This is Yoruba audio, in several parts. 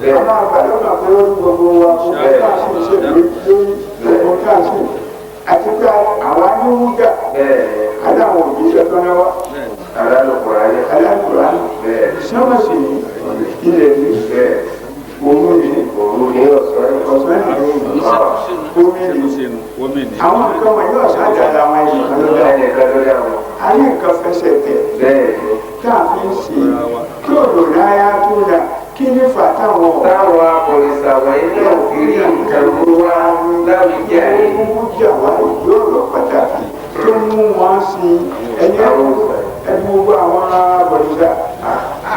Àwọn àgbàlagbà pé ó ní gbogbo wa kó ká sì ṣe lórí gbogbo ká sì àti pé àwa ní wúgà aláwọ̀ òjíṣẹ́ tó náwó alákùrá sọ́mọ̀ sí ní ilẹ̀ ní òun ní ọ̀sán ní omi ní àwọn nǹkan wọ̀nyí ọ̀sán àjàlá àwọn ẹnìkan ló dá a ní nǹkan fẹsẹ̀ tẹ̀ tá a fi ń ṣe kí òdò náírà tó dà kí ní fà táwọn ọ̀rọ̀. Táwọn abọ̀rìṣà wọ̀nyí náà fi rí nǹkan mú wá láwùjáde. Mú jà wá ìlú ọ̀rọ̀ pàtàkì tó mú wọn sí ẹni ẹni gbogbo àwọn abọ̀rìṣà.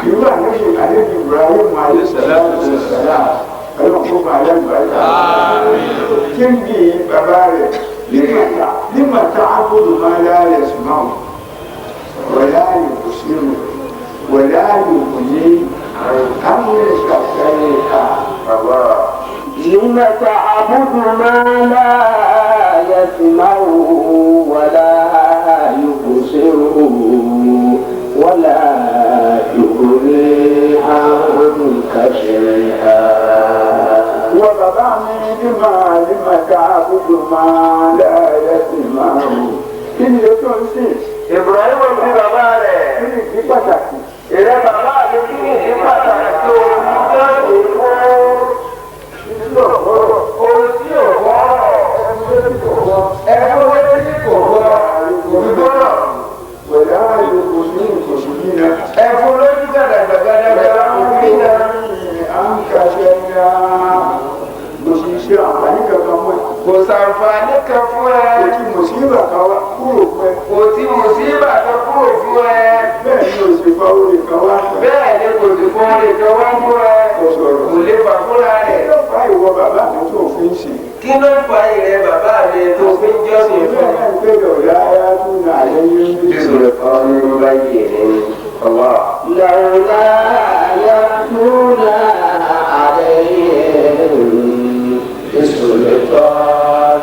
Ìlú àlejò àlejò Ibrahim alayhi ọlọ́run kó máa lẹ́nu báyìí. Kí n bí bàbá rẹ̀ nígbà tá a gbọ́dọ̀ máa láàyè sùnmọ́ wọ̀lá yòókù sírù wọ̀lá yòókù ní لم تعبد ما لا يسمع ولا يبصر ولا يغني عنك شيئا. وبابا mi لم تعبد ما لا يسمع. Kí ni o tó ń sìn? Ibrahim bí bàbá rẹ̀. Kí ni ìdí pàtàkì? Ìrẹ́ bàbá mi kí ni ìdí pàtàkì tó ń jáde fún ohun tí ò gbọ́rọ̀? Ẹ̀fọ́ létí kò gbọ́, kò gbọ́rọ̀. Wẹ̀lá yòókù ní ìkòsí nínú. Ẹ̀fọ́ lójú gàdàgbàgàdàgbà kò rí náà. À ń kàṣẹ ní kò sì ṣe àǹfààní kankan fún ẹ. Kò sàǹfààní kan fún ẹ. Kò tí mùsíbà kan wá kúrò fún ẹ. Kò tí mùsíbà kan kúrò fún ẹ. Bẹ́ẹ̀ ni o sì fa orí kan wá fún ẹ. Bẹ́ẹ̀ ni kò sì fún orí kan wá fún ẹ. Kò sọ̀rọ̀. Kò lè fà fúnra rẹ̀. Kí ló fa ìwọ bàbá mi tó fi ń ṣe? Kí ló fa ìrẹ bàbá mi tó fi ń jọ́sìn fún? Bẹ́ẹ̀ ni pé lọ́la ayá tún náà lẹ́yìn ń bí. Bísí ọ̀run báyìí ní ọwọ́. لولا يأتون عليهم بسلطان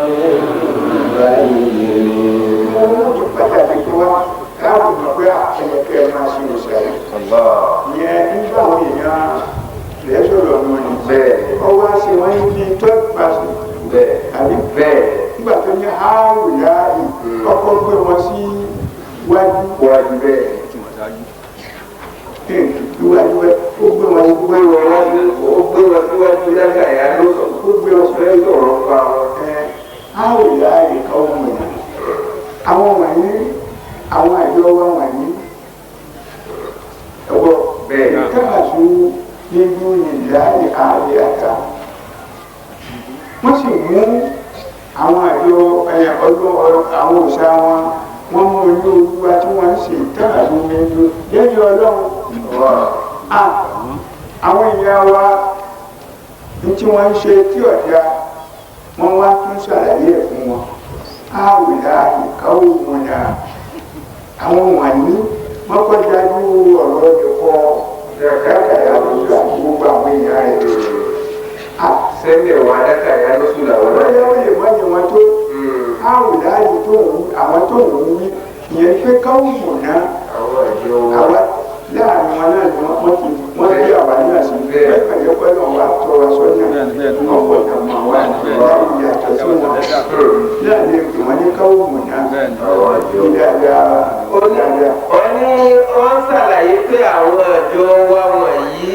بين. Mo mú ti pàtàkì tó wá láti mọ̀ pé ẹ̀yẹ̀kẹ́ máa ṣe òṣèlú. Ìyẹn nígbà àwọn èèyàn rẹ̀ sọ̀rọ̀ wọn ni. Bẹ́ẹ̀. Ọwọ́ á ṣe wọ́n ní third person. Bẹ́ẹ̀. Àbí? Bẹ́ẹ̀. Nígbà tó ní áàrùn láàyè kọ́kọ́ gbé wọn sí wájú. Wájú bẹ́ẹ̀. Iwájú bẹ́ẹ̀ ó gbé wọn Ó gbé wọn wájú, ó gbé wọn síwájú lágbàáyá ló sọ. ó gbé wọn sí Fẹ́ sọ̀rọ̀ pa wọn. áàrùn láàyè kan wọ̀nyí. Àwọn wọ̀nyí àwọn àjọ wa wọ̀nyí. Ẹ̀wọ̀ Bẹ́ẹ̀. káàsù nínú ìdáyé ààrẹ àta. Wọ́n sì mú àwọn àjọ ọdún àwọn òòṣà wọn wọ́n mú inú olúwa tí wọ́n ń ṣe káàsù nínú lẹ́yìn ọlọ́run. Àwọn èèyàn wa ní tí wọ́n ń ṣe tí ọ̀dà wọ́n wá tún ṣàlàyé ẹ̀ fún wọn. Àwìlà ìkáwó wọn ni àwọn wọ̀nyí wọ́n kọ́ dájú ọ̀rọ̀ ẹ̀kọ́ dákàyà lójú àti gbogbo àwọn èèyàn rẹ̀. Sẹ́lẹ̀ wà dákàyà lóṣù làwọn náà. Bóyá ó lè mọ́ ni wọn tó àwìlà yìí tó ń àwọn tó ń wí ìyẹn pé káwọn mọ̀ náà Àwọn àjọ wọn. àwa láàrin wọn náà ni wọ́n ti wọ́n bí àwa náà sí bẹ́ẹ̀ pẹ̀lú pẹ̀lú wa tọ́ wa sọ́nà ọ̀pọ̀ ìdààmú àwa láì yàtọ̀ sí wọn náà lè pè wọ́n ní káwọn mọ̀ náà Àwọn àjọ ní dáadáa dáadáa. Ó ní wọ́n ń ṣàlàyé pé àwọn àjọ wa wọ̀nyí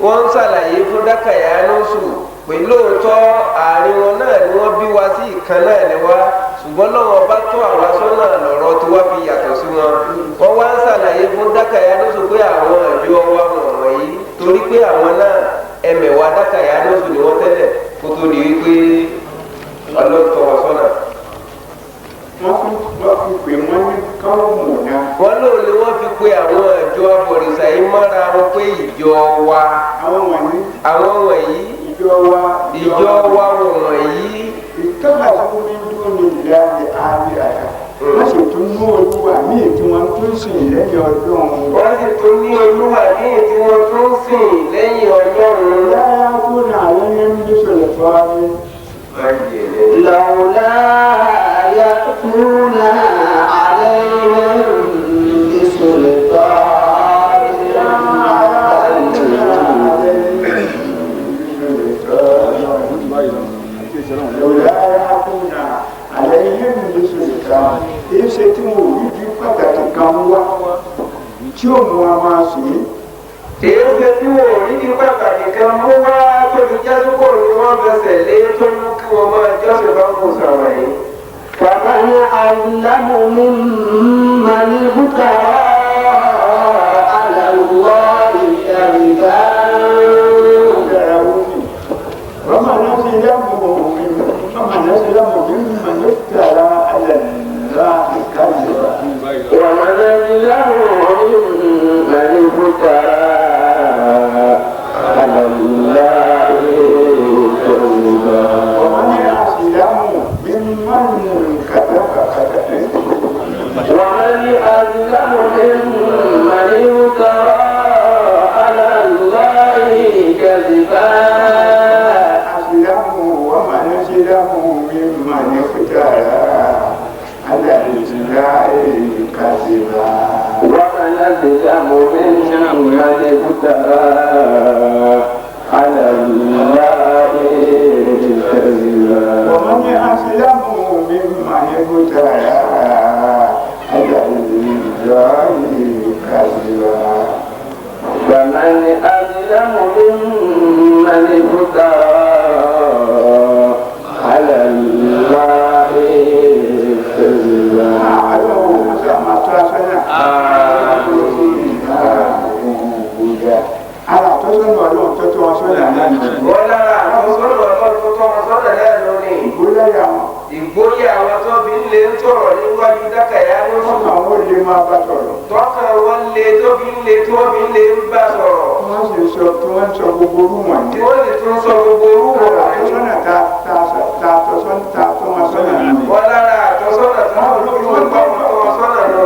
wọ́n ń ṣàlàyé fún dákàyà lóṣù pé lóòótọ́ àárín wọn náà ni wọ́n bí wa sí ìkan náà ni wá ṣùgbọ́n lọ́wọ́ bá tó àwa sọ́nà lọ́rọ̀ tí wá fi yàtọ̀ sí wọn. Wọ́n wá ń ṣàlàyé fún dákàyà lóṣù pé àwọn àjọ wa wọ̀nyí torí pé àwọn náà ẹmẹ̀wà dákàyà lóṣù ni wọ́n tẹ́lẹ̀ kó tó di wípé ọlọ́tọ̀ wọn sọ́nà. Wọ́n fi pè wọ́n ní káwọn mọ̀ náà. Wọ́n lóun ni wọ́n fi pe àwọn ìjọ abọ̀rìṣà yìí mọ́ra wọn pé ìjọ wa Àwọn wọ̀nyí àwọn wọ̀nyí ìjọ wa ìjọ wa wọ̀nyí ìtọ́ka tó ní dúró ní ìlànà ààrẹ àyà. Wọ́n sì tún mú olúwa míì tí wọ́n tún sìn lẹ́yìn ọdún. Wọ́n sì tún ní olúwa míì tí wọ́n tún sìn lẹ́yìn ọlọ́run. Láyá tó ní àwọn ní ń bí sọ̀rọ̀ fún wa ní. لولا يأتون عليهم بسلطان بين. tí ó mú wa máa sìn ín. Èyí ṣe tí wọn ò rí ní pàtàkì kan mú wá tó fi jásí kò ní wọ́n fẹsẹ̀ lé tó mú kí wọ́n máa jọ́sìn bá kò sọ̀rọ̀ yìí. فمن أظلم ممن افترى على الله كذبا. ومن أظلم ممن افترى على الله كذبا. ومن أظلم ممن افترى على الله كذبا. ومن أظلم ممن كذب كذبا. ومن أظلم ممن افترى على الله كذبا. أظلم ومن أظلم ممن افترى على الله كذبا. ومن أظلم ممن افترى على الله كذبا. ومن أظلم ممن افترى على الله كذبا. ومن أظلم ممن افترى على الله كذبا. Ara àtọ́sọ́nà Ọlọ́run tó tọ́ wọn sọ́nà náà ni. Wọ́n lára àtọ́sọ́nà Ọlọ́run tó tọ́ wọn sọ́nà náà lónìí. Ìgbóláyà wọn. Ìgboyà àwọn tó fi ń lé ń sọ̀rọ̀ níwájú dákàyà ló sùn. Tọ́kàn wọn lè máa bá sọ̀rọ̀. Tọ́kàn wọn lé tó fi ń lé tó fi ń lé ń bá sọ̀rọ̀. Wọ́n sì sọ tí wọ́n ń sọ gbogbo orú wọn. Tí wọ́n sì tún sọ gbogbo orú wọn. Ara àtọ́sọ́nà ta ta tọ́ wọn sọ́nà náà ni. Wọ́n lára àtọ́sọ́nà tó ń lò wọ́n tọ́ wọn sọ́nà náà.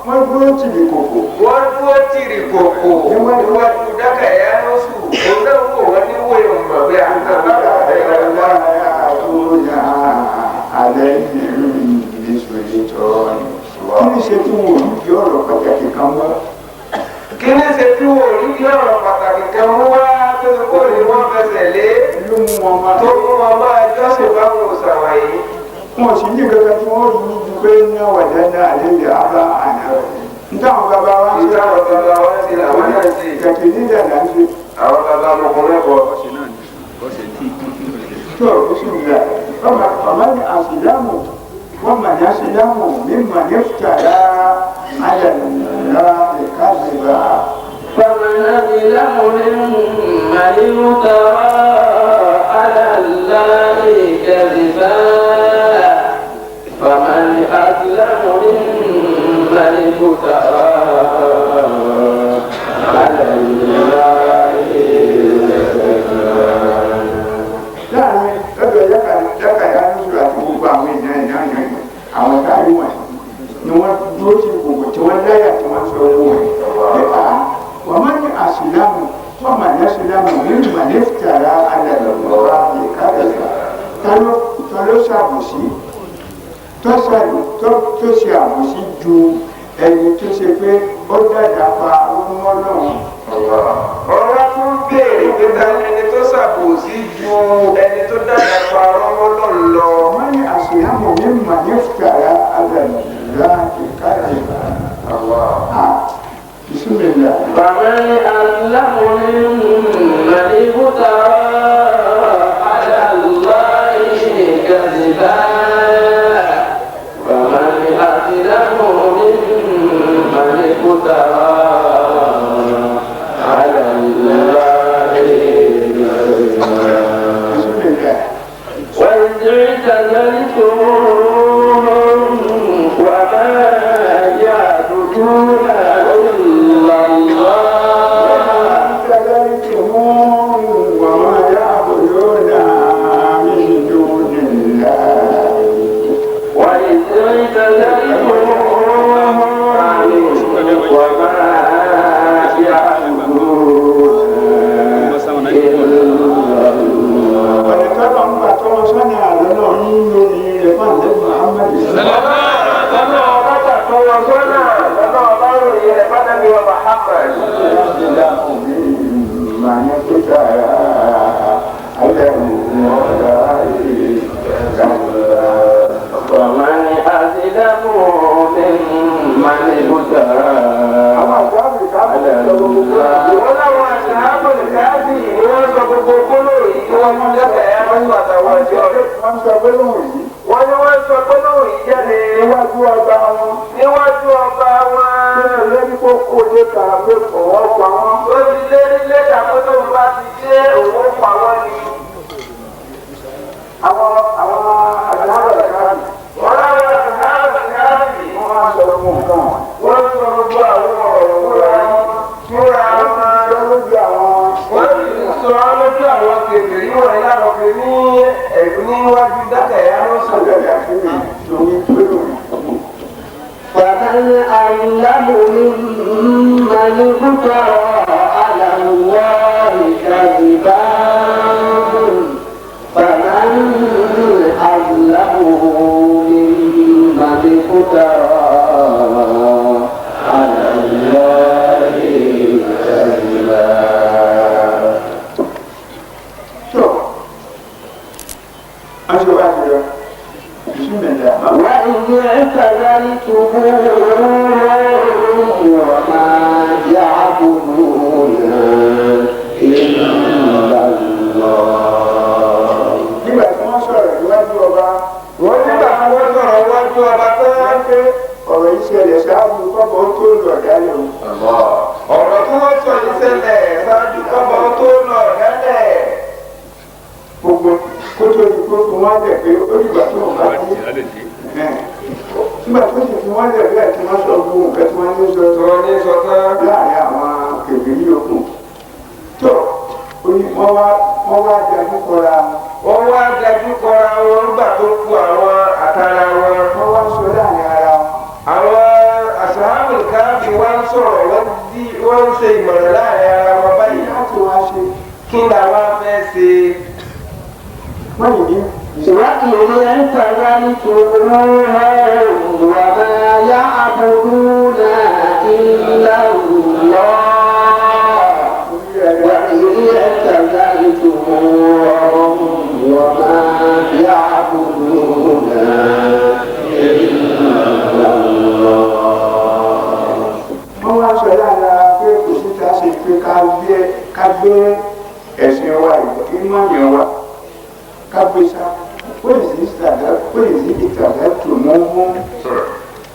Wọ́n dúró tìrì kòkò. Wọ́n dúró tìrì kòkò níwájú dákàyà ló sùn. Òun náà wò wọ́n níwò ìmọ̀ bí Kí ni ṣe tí wọn ò ní di ọ̀rọ̀ pàtàkì kan mọ́? Kí ni ṣe tí wọn ò ní di ọ̀rọ̀ pàtàkì kan mú wá tó ti kó ní wọ́n fẹsẹ̀ lé Ló mú wọn máa tó mú wọn máa jọ́sìn báwọn òṣàwà yìí. Wọn sì ní kankan tí wọ́n rí ju pé ní ọ̀wàdà náà àlejò àbá àná. Nítawọn bàbá wa ń ṣe Ìtàwọn bàbá wa ń ṣe làwọn náà ń ṣe. Kẹ̀kẹ́ nílẹ̀ là ń ṣe. Àwọn bàbá ọmọkùnrin ẹ̀kọ́. Tó o sì ń gbà. Ọmọ ní àṣìlámù wọ́n mà ní àṣìlámù mímọ̀ ní fìtàrà àyàlá ìkàzìbà. فمن أظلم ممن افترى على الله كذبا. فمن أظلم ممن افترى على الله كذبا. Láàrin lọ́dọ̀ yákàyà lóṣù àti gbogbo àwọn èèyàn ìyá ìyá àwọn táyé wọn ni wọ́n dúró sí gbogbo tí wọ́n láyà tí wọ́n sọ owó ẹ̀. Nípa wọ́n máa ní àṣìlámù wọ́n máa ní àṣìlámù nínú màlẹ́fìtàrà alàlọ́wọ́ ìkárẹ̀fà. Ta ló ṣàbòsí tó ṣe àbòsí ju ẹni tó ṣe pé ó dàda pa owó Ọlọ́run. Ọ̀rọ̀ tún béèrè pé ta ni ẹni tó ṣàbòsí ju ẹni tó dàgbà pa ọmọ náà lọ. Wọ́n ní àṣìlámù nínú màlẹ́fìtàrà alàlọ́wọ́ ìkárẹ̀fà. Bismillah. فمن أظلم ممن افترى على الله كذبا. فمن أظلم ممن افترى على الله كذبا. Bismillah. وإذ اعتزلتموهم وما يعبدون إلا الله. اعتزلتموهم وما يعبدون من دون الله. وإذ اعتزلتموهم وما يعبدون إلا الله. Ọ̀nà tọ́lọ̀ ń gbà tọ́ wọn sọ́nà àlọ́nà ń lórí rẹ̀ fún àlẹ́ Muhammad. Lọ́nà ọba tàtọ́ wọn sọ́nà lọ́nà ọba ròyìn rẹ̀ fánàbí wa Muhammad. ومن أظلم ممن افترى. Àwọn àgbà Wọ́n sọ gbólóhùn yìí. Wọ́n ní wọ́n sọ gbólóhùn yìí jáde. Níwájú ọba wọn. Níwájú ọba wọn. Lórí kó kó lé ka pé ọwọ́ pa wọ́n. Ó ti lérí lẹ́tà pé tóun bá ti dé òun pa wọ́n ni. Àwọn àgbàlagbà káàdì. Wọ́n láwọn àgbàlagbà káàdì. Wọ́n á sọ fún nǹkan wọn. Wọ́n sọ gbogbo àwọn ọ̀rọ̀ fúnra wọn. Lójú àwọn. Wọ́n sì sọ lójú àwọn kèfèrí wọ̀nyí láwọn fi ní ẹ̀rù níwájú dákẹ̀yà ló sọ. فمن أظلم ممن افترى على الله كذبا فمن أظلم ممن افترى على الله كذبا. وإذ اعتزلتموهم وما يعبدون إلا الله. Nígbà tí wọ́n sọ̀rọ̀ níwájú ọba. Wọ́n nígbà tí wọ́n sọ̀rọ̀ níwájú ọba tán. Pé ọ̀rọ̀ yìí ṣẹlẹ̀ ṣáájú kọ́bọ̀ tó lọ dálẹ̀ o. Ọ̀rọ̀ tí wọ́n sọ yìí ṣẹlẹ̀ ṣáájú kọ́bọ̀ tó lọ dálẹ̀. Gbogbo kó tó di kó fún wọn lẹ̀ pé ó dìgbà tó wọn bá dé. Nígbà tó sì fún wọn lẹ̀ bẹ́ẹ̀ tí wọ́n sọ gbogbo nǹkan tí wọ́n ní sọ. Tí wọ́n ní sọ tán. Láàrin àwọn kèbèrè yòókù. Tó o ní wọ́n wá dájú kọra wọn. Wọ́n wá dájú kọra wọn nígbà tó kú àwọn àtàrà wọn. Wọ́n wá sọ láàrin ara wọn. Àwọn àṣàhàmù káàbì wá ń sọ̀rọ̀ wọ́n ń ṣe ìmọ̀ràn láàrin ara wọn báyìí. Láti wá ṣe. Kí ni àwa fẹ́ ṣe? Wọ́n yìí ní. وإذ اعتزلتموهم وما يعبدون إلا الله وإذ اعتزلتموهم وما يعبدون إلا الله. Wọ́n wá sọ láàrin ara pé kò sí ta ṣe pé ká gbé ẹ̀sìn wa ìmọ̀yàn wa ká gbé sá. Wọ́n ìtàgá tó mọ́ mú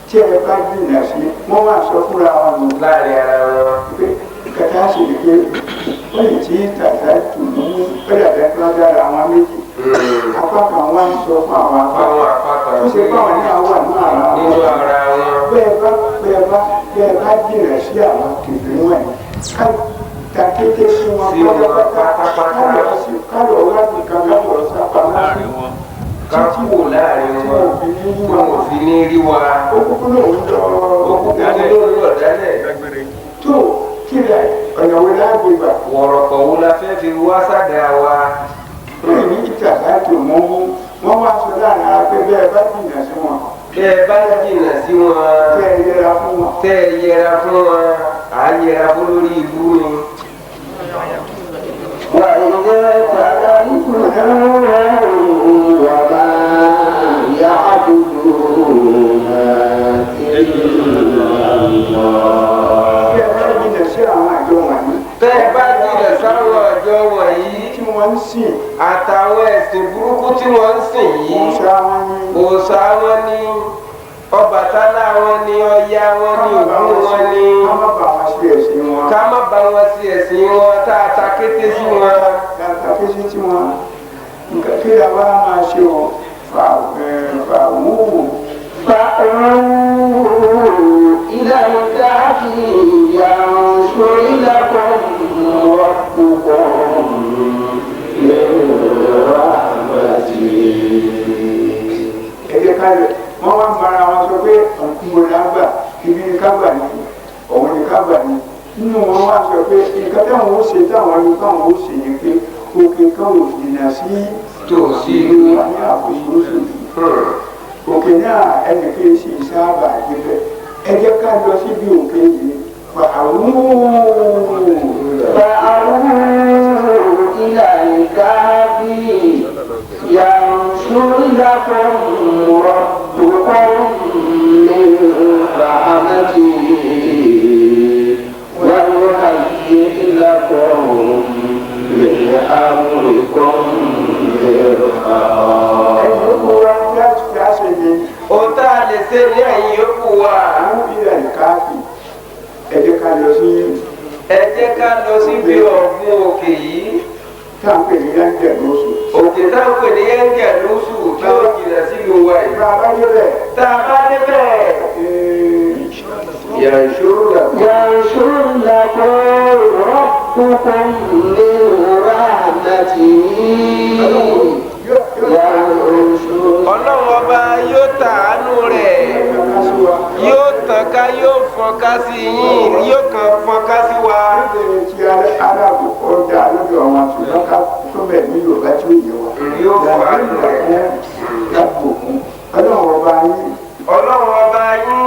tí ẹ bá jìnnà sí wọ́n wá sọ fúnra wọn nù. Láàrin ara wọn. Pé kàtà sì rí pé wọ́n tí ìtàgá tó mú pẹ̀lú àbẹ́ dára àwọn méjì. Apá kan wá ń sọ fún àwọn apá kan. Ó ṣe fáwọn náà wà nínú ara wọn. Bẹ́ẹ̀ bá jìnnà sí àwọn kìnìún wọ̀nyí. Ká ta kété sí wọn pátápátá. Ká lọ wá nìkan ká lọ sápamọ́ sí. Ká kúrò láàrin wọn tí wọn ò fi ní rí wa. Ó kúkú lòun lọ. Ó kúkú lòun lọ dálẹ̀. Tó kí lẹ ọ̀nà wo láàbò gbà. Wọ̀rọ̀kọ̀ wo la fẹ́ fi wá sádà wa. Lóyún ní ìtàgá tó mọ́ mú wọ́n wá sọ láàrin ara pé bẹ́ẹ̀ bá jìnnà sí wọn. Bẹ́ẹ̀ bá jìnnà sí wọn. Tẹ́ ẹ yẹra fún wọn. Tẹ́ ẹ yẹra fún wọn. À á yẹra fún lórí ìlú ni. وإذ اعتزلتموهم وما يعبدون إلا الله. Bẹ́ẹ̀ bá jìnnà sí àwọn àjọ wọ̀nyí. Tẹ́ ẹ bá jìnnà sáwọn àjọ wọ̀nyí. Tí wọ́n ń sìn. Àtàwọn ẹ̀sìn burúkú tí wọ́n ń sìn yìí. Òòṣà wọn ni. Òòṣà wọn ni. Ọbàtálá wọn ni. Ọya wọn ni. Ògún wọn ni. Ká má bá wọn sí ẹ̀sìn wọn. Ká má bá wọn sí ẹ̀sìn wọn tá a ta kété sí wọn. Tá a ta kété sí wọn. Nǹkan kí la wá máa ṣe o fà wúwo. فأووا إلى الكهف ينشر لكم ربكم من رحمته. Ẹ jẹ́ ká lè wọ́n wá ń bára wọn sọ pé ọ̀nkúnbó la gbà ibi ní ká gbà ní ọ̀hún ní ká gbà ní. Nínú wọn wá sọ pé nǹkan táwọn ó ṣe táwọn ẹni táwọn ó ṣe ni pé òkè kan ò jìnnà sí tòsí ìlú wa ní àbúrò sí. Òkè náà ẹnì kí n sì sábà débẹ̀. Ẹ jẹ́ ká lọ síbi òkè yìí. فأووا إلى الكهف ينشر لكم ربكم من رحمته ويهيئ لكم من أمركم مرفقا. ká lọ síbi ọ̀gbun òkè yìí. Tá à ń pè ní Yáńjẹ̀ lóṣù. Òkè tá à ń pè ní Yáńjẹ̀ lóṣù tí ó jìnnà sílùú wa yìí. Bá a bá débẹ̀. Tá a bá débẹ̀. ينشر لكم ربكم من رحمته. Ọlọ́run ọba yóò tàánú rẹ̀, yóò tàn ká, yóò fọ́n ká sí yín, yóò kàn fọ́n ká sí wa. Nítorí tí aráàlú ọjà lójú àwọn àṣùgbọ́n ká tó bẹ̀ ní Yorùbá tí ó yẹ wa. Yóò fọ́ àánú rẹ̀. Ọlọ́run ọba yín. Ọlọ́run ọba yín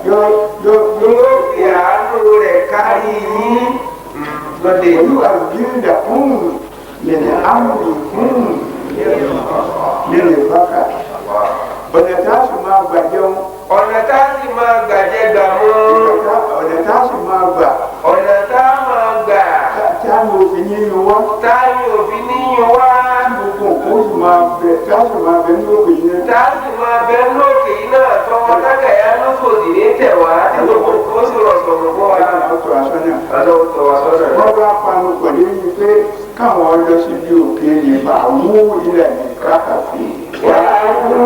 yóò fi àánú rẹ̀ kárí yín lọ́dẹ ìlú. Olúwa yíyá fún lẹ́nu àmì fún lẹ́nu bàkà. Ọ̀nà tá a sì máa gbà jẹun. Ọ̀nà tá a sì máa gbà jẹ gbà mú. Ọ̀nà tá a sì máa gbà. Ọ̀nà tá a máa gbà. Tá a ní òfin yíyan wá. Tá a ní òfin yíyan wá. Gbogbo nǹkan ó sì máa bẹ tá a sì máa bẹ ní òkè yìí náà. Tá a sì máa bẹ ní òkè yìí náà tọwọ́ dákàyà lóṣòdì ní tẹ̀ wá tí gbogbo nǹkan ó sì rọ̀ sọ̀rọ̀ fún wa. Ọlọ́run tọ́ wa sọ́nà. Wọ́n bá panu pẹ̀lú yìí pé káwọn lọ síbi òkè yìí bá wú ilẹ̀ ní kákàfé. Wà á wú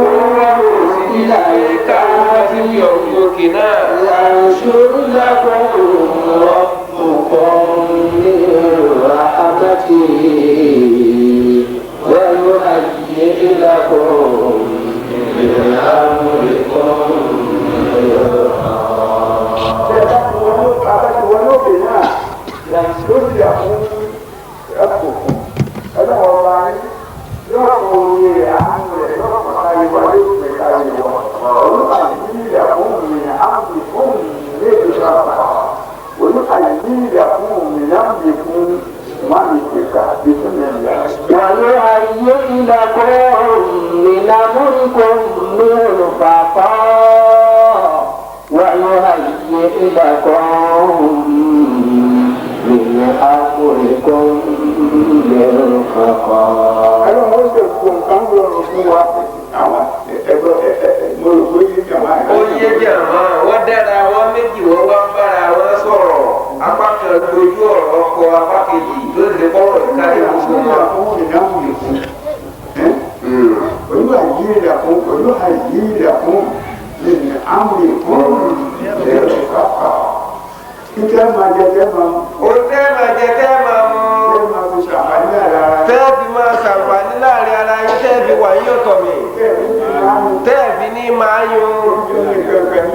ilẹ̀ ní káwọn síbi ọ̀gbìn òkè náà. ينشر لكم ربكم من رحمته ويهيئ لكم من أمركم ويهيئ لكم من أمركم مرفقا ويهيئ لكم من أمركم مرفقا. Ó yé jàmá, wọ́n dára wọn méjì, wọ́n wá ń bára wọn sọ̀rọ̀. Apá kan dojú ọ̀rọ̀ kọ apá kejì ló lè kọ́rọ̀ kárí gbogbo wọn. Ó tẹ́ máa jẹ tẹ́ máa mú. Tẹ́ fi máa ṣàǹfààní láàrin ara yín, tẹ́ fi wà yín ọ̀tọ̀ mi. Tẹ́ fi ní máa yún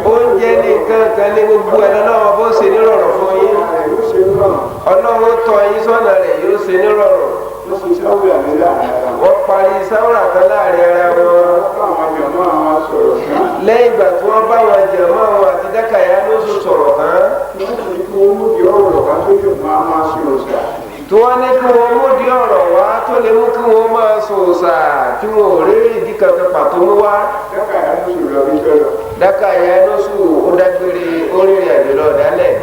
oúnjẹ ní nǹkan kan ní gbogbo ẹ̀ lọ́nà wọn bó ṣe nírọ̀rùn fún yín. Ọlọ́run tọ́ yín sọ́nà rẹ̀ yóò ṣe nírọ̀rùn. Wọ́n parí sáwùrà kan láàrin ara wọn. Lẹ́yìn ìgbà tí wọ́n bá wọn jẹ̀mọ́ àwọn àti dákàyà lóṣù sọ̀rọ̀ tán. Tí wọ́n ní kí wọ́n mú di ọ̀rọ̀ wá tó lè mú kí wọ́n máa sòòsà tí wọ́n ò rí ìdí kankan pàtó mú wá. Dákàyà lóṣù ó dágbére ó rìnrìn àjò lọ dálẹ̀.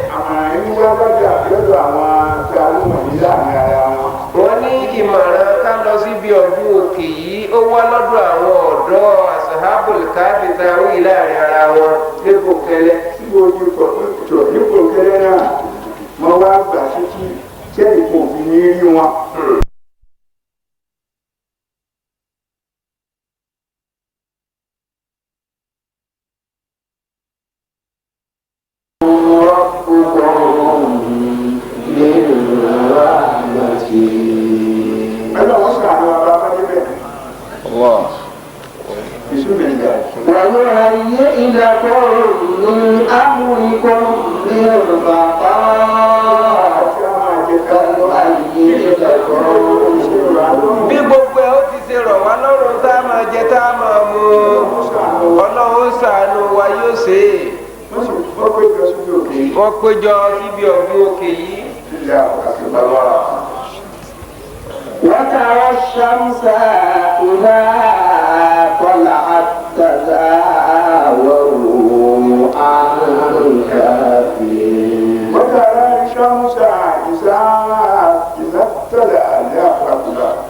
Wọ́n ní ìmọ̀ràn ká lọ síbi ọ̀gbun òkè yìí ó wá lọ́dọ̀ àwọn ọ̀dọ́ asahabul káfí tá a wí láàrin ara wọn nípò kẹlẹ́. Nípò kẹlẹ́ náà mo wá gbà títí sẹ́yìn kò fi ní rí wọn. Ọlọ́run sàánú ọba bá débẹ̀. ويهيئ لكم من أمركم مرفقا ويهيئ لكم. Bí gbogbo ẹ ó ti ṣe rọ̀ wá lọ́rùn tá a máa jẹ tá a máa mu, Ọlọ́run ṣàánú wa yóò ṣe é. Wọ́n péjọ síbi ọ̀gbun òkè yìí. وترى الشمس إذا طلعت تزاور عن كهفهم. وترى الشمس إذا طلعت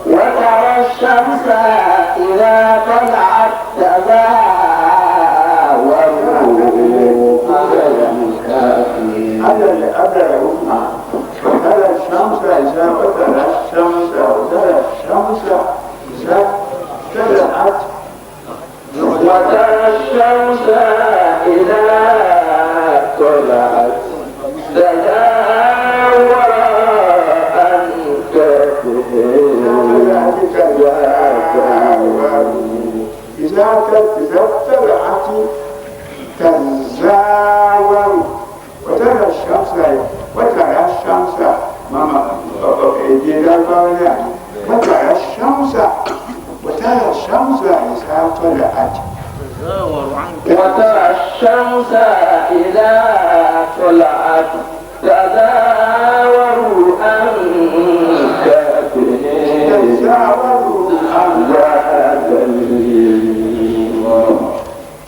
وترى الشمس إذا طلعت تزاور عن كهفهم. الشمس إذا طلعت وترى الشمس إذا طلعت تزاور عن كهفهم إذا طلعت تزاور وترى الشمس وترى الشمس ماما وترى الشمس وترى الشمس إذا طلعت وترى الشمس إذا طلعت تزاور عن كهفهم تزاور عن ذات اليمين.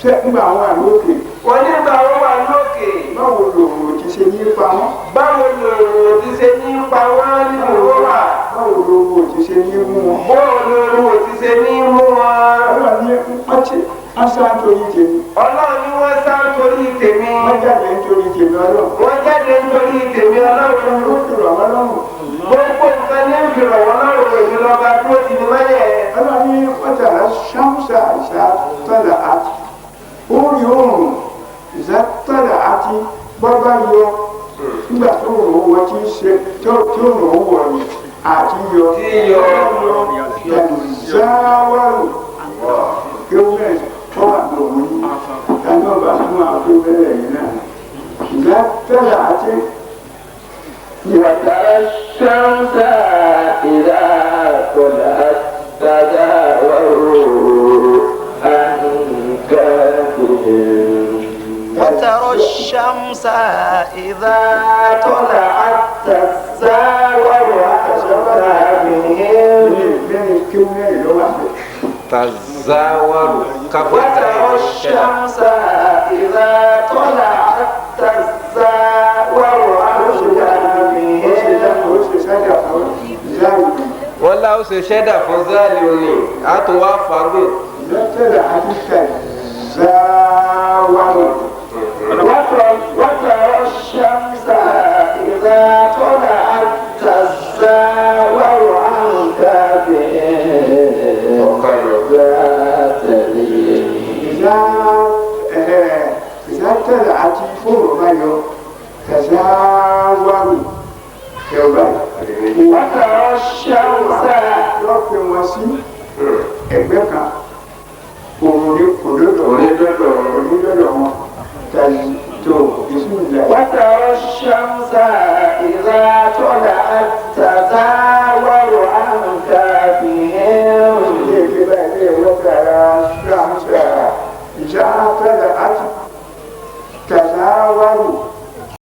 Ṣé ńgbà wà lókè? Wọ́n nígbà wọ́n wà lókè. Báwo lòun ti ṣe ní pamọ́? Báwo lòun ti ṣe ní pa wọ́n nínú wà? Báwo lòun ti ṣe ní mú wọn? Báwo lòun ti ṣe ní mú wọn? Ọlọ́run ní wọ́n ti wọ́n sá nítorí tèmi. Ọlọ́run ní wọ́n sá nítorí tèmi. Wọ́n jáde nítorí tèmi Ọlọ́run. Wọ́n jáde nítorí tèmi Ọlọ́run. Ó fi rọ̀ wọ́n lọ́rùn. Gbogbo nǹkan ní fi rọ̀ wọ́n lọ́rùn èmi lọ́ba dúró ti ní mọ́lẹ̀. Ọlọ́run ní wọ́n tàrà ṣámsà ìṣá tọ́lá àti orí oòrùn ìṣá tọ́lá àti bọ́bá yọ nígbà tó rò wọ́n ti ṣe tó rò wọ̀ ni àti yọ. Tí yọ. Tẹ̀záwárò kí ó bẹ̀rẹ̀ tó wà lòun ní ẹni ọba fún wa tó bẹ̀rẹ̀ yìí náà. Ìṣá tọ́lá àti. وترى الشمس إذا طلعت تزاور عن كهفهم وترى الشمس إذا طلعت تزاور عن كهفهم Tazawaru. وترى الشمس إذا طلعت تزاور عن كهفهم. Wọ́n láwọn ṣe ṣẹ́dà fún záàlì òní, a tún wá fagùn. وترى الشمس إذا طلعت تزاور عن كهفهم ذات اليمين. إذا طلعت تزاور وترى الشمس Yọ pé wọn sí ẹgbẹ́ kan òun ní òdodo onídọ̀dọ̀ wọn tàbí tó ìsúnlẹ̀. وترى الشمس إذا طلعت تزاور